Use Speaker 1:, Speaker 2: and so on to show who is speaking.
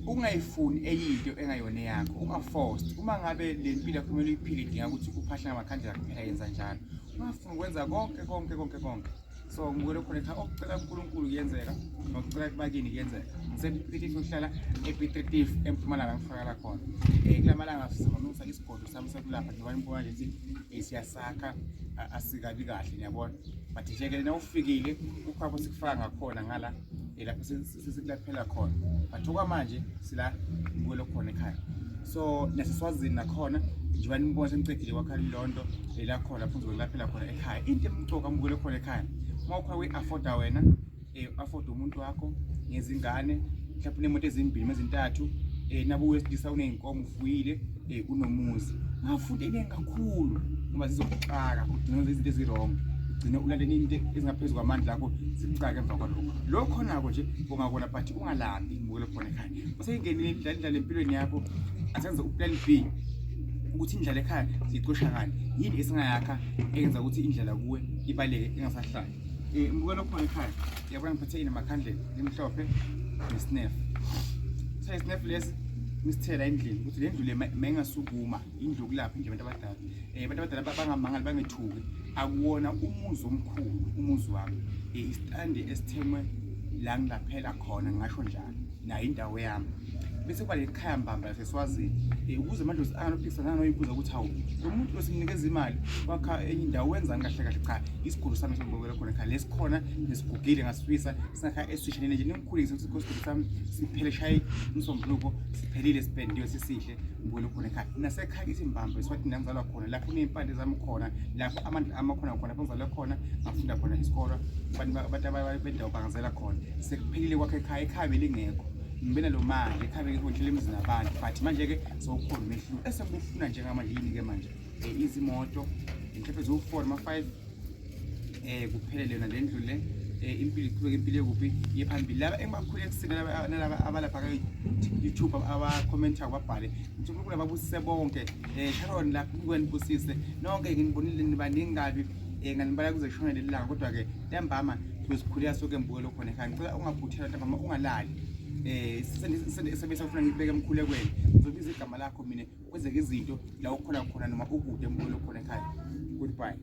Speaker 1: Ungayifuni enye into engayona eyakho, ungaforced. Uma ngabe le mpilo yakho kumele uyiphile idinga ukuthi uphahle ngamakhandlela kuphela, yenza njalo. Ungafuni ukwenza konke konke konke konke. So ngibukele khona ekhaya, okucela uNkulunkulu kuyenzeka, nokucela kubakini kuyenzeka. NgisePiet Retief, ngihlala ePiet Retief eMpumalanga, ngifakala khona. Kulamalanga sizolungisa isigodlo sami sokulapha, njengoba nibona nje ukuthi siyasakha, asikabi kahle, niyabona. But nje-ke na ufikile kukho apho sikufaka ngakhona ngala, lapho sesikulaphela khona, but okwamanje sila ngibukele khona ekhaya. So naseSwazini nakhona, njengoba nibona sengicedile kwakha lonto la khona lapho ngizolaphela khona ekhaya. Into emcoka, mbukele khona ekhaya, uma ukhona uyi-afforda wena, afford umuntu wakho ngezingane, mhlawumbe unemoto ezimbili nezintathu, nabo wesilisa uney'nkomo, ufuyile, unomuzi, ungafunda eningi kakhulu ngoba zizokuxaka, ugcine wenza izinto ezi-wrong, ugcine ulandela into ezingaphezu kwamandla akho, zikuxake emva kwalokho. Lokho nako nje ungakona, but ungalambi. Mbukele khona ekhaya, useyingenile indlala, indlala empilweni yakho, asenze uplan B ukuthi indlala ekhaya siyixosha ngani, yini esingayakha eyenza ukuthi indlala kuwe ibaleke, ingasahlali. Mbukelo khona ekhaya, yabona ngiphethe ini, amakhandlela limhlophe nesnefu. So isnefu lesi ngisithela endlini ukuthi le ndlu le mayingasukuma, indlu yokulapha, indlu yabantu abadala. Abantu abadala bangamangali, bangethuki, akuwona umuzi omkhulu umuzi wami, isitandi esithengwe la ngilaphela khona, ngingasho njalo, nayo indawo yami. Bese kuba lekhaya mbamba laseSwazini, ukuze amadlozi anganophikisana anoyibuza ukuthi hawu, lo muntu lo simnikeza imali wakha enye indawo, wenzani kahle kahle? Cha, isigulu sami sengibukele khona ekhaya lesikhona nesigugile, ngasifisa singakha esishishaneni nje, nimkhulise ukuthi isigulu sami siphele shaye umsombuluko, siphelile, sipendiwe, sisihle. Ngibukele khona ekhaya nasekhaya kithi mbamba eSwatini, la ngizalwa khona, lapho kuney'mpande zami khona, lapho amandla amakhona khona, lapho ngizalwe khona, ngafunda khona isikolo, abantu bendawo bangazela khona. Sekuphelile kwakho ekhaya, ekhaya belingekho, ngibe nalo manje ekhaya bengekho, ngihlele emizini abantu, but manje-ke sewukhona umehluko. Esengikufuna njengamanje yini-ke manje? Izimoto mhlawumbe ziwu-4 noma 5, kuphelele yona le ndlu le, impilo iqhubeke, impilo ekuphi iye phambili. Laba engibakhulekisile nalaba abalapha ka-YouTube abakhomentayo babhale, ngithi uNkulunkulu ababusise bonke. Sharon lapho kwenibusise nonke, nginibonile nibaningi kabi, nganibala kuze kushone leli langa, kodwa-ke ntambama sizozikhuleka sonke. Mbukelo khona ekhaya, ngicela ungaphuthelwa ntambama, ungalali, sende SMS ufuna ngikubeke emkhulekweni, ngizobiza igama lakho mina, kwenzeke izinto la ukhona khona noma ukude. Mbukelo khona ekhaya, goodbye.